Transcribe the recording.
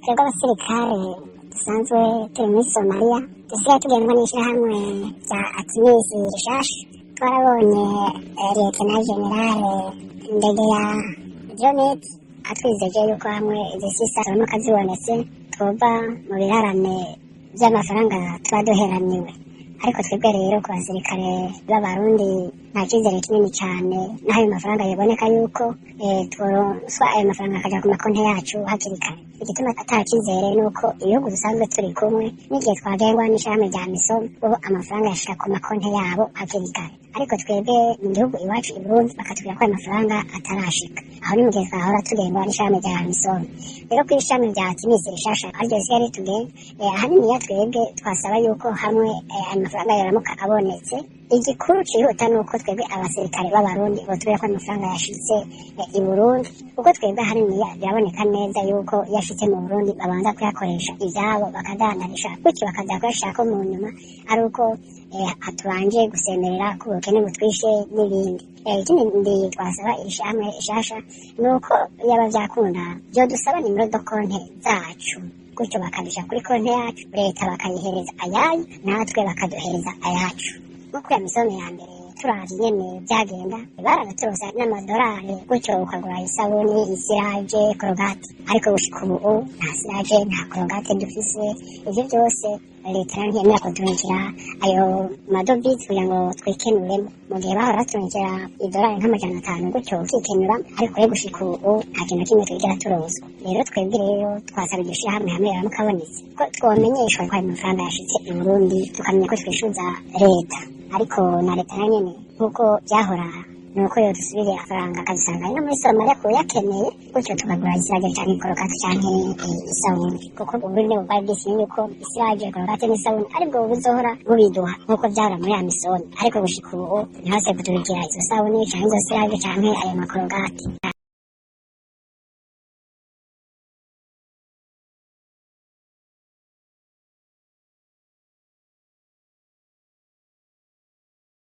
Twebwe abasirikare dusanzwe turi muri Somaliya, dusigaye tugendwa n'ishyirahamwe rya ATMIS rishasha, twarabonye Lieutenant Général Ndegeya Diomede atwizeje yuko hamwe izi sisa ziramuka zibonetse twova mu birarane by'amafaranga tuba duheraniwe. Ariko twebwe rero ku basirikare b'Abarundi nta cyizere kinini cyane n'aho ayo mafaranga yaboneka yuko tworonswa ayo mafaranga akajya ku makonti yacu hakiri kare. Igituma ata cyizere ni uko ibihugu dusanzwe turi kumwe n'igihe twagengwa n'ishyirahamwe rya AMISOM, ubu amafaranga yashika ku makonti yabo hakiri kare, ariko twebwe mu gihugu iwacu i Burundi bakatubwira ko ayo mafaranga atarashika. Aho ni mu gihe twahora tugengwa n'ishirahamwe rya AMISOM. Rero ku ishami rya ATMIS rishasha ariryo risigaye ritugenga, ahanini ya twebwe twasaba yuko hamwe ayo mafaranga yoramuka abonetse, igikuru cihuta ni uko twebwe abasirikare b'Abarundi botubwira ko amafaranga yashitse i Burundi, kuko twebwe ahanini biraboneka neza yuko iyo ashitse mu Burundi babanza kuyakoresha ivyabo, bakadandarisha gutyo, bakaza kuyashirako mu nyuma ari uko hatubanje gusemerera ko ubukene butwishe n'ibindi. Ikindi twasaba ishirahamwe ishasha ni uko yaba vyakunda vyodusaba numéro de compte zacu, gutyo bakabisha kuri konte yacu, leta bakayihereza ayayo, natwe bakaduhereza ayacu. Nko ya AMISOM ya mbere, turavye nyene vyagenda, barabaturosa n'amadolari, gutyo ukagura isabuni, isirage, Colgate, ariko gushika ubu nta sirage, nta Colgate dufise. Ivyo byose leta nayo ntiyemera kuturungikira ayo madovize kugira ngo twikenuremo, mu gihe bahora baturungikira idolari nk'500, gutyo ukikenura, ariko rero gushika ubu nta kintu na kimwe twigera turozwa. Rero twebwe rero twasaba iryo shirahamwe hamwe riramuka abonetse ko twomenyeshwa ko ayo mafaranga yashitse i Burundi, tukamenya ko twishuza leta. Ariko na leta nayo nyene nk'uko byahora, nuko yodusubiriye amafaranga akazisanga no muri Somaliya kuyakeneye, gutyo tukagura isirage canke Colgate canke isabuni, kuko Uburundi bwari bwisinye yuko isirage, Colgate n'isabuni aribwo buzohora bubiduha nk'uko vyahora muri AMISOM, ariko gushika ubu ntihase kutubikira izo sabuni canke izo sirage canke ayo ma Colgate.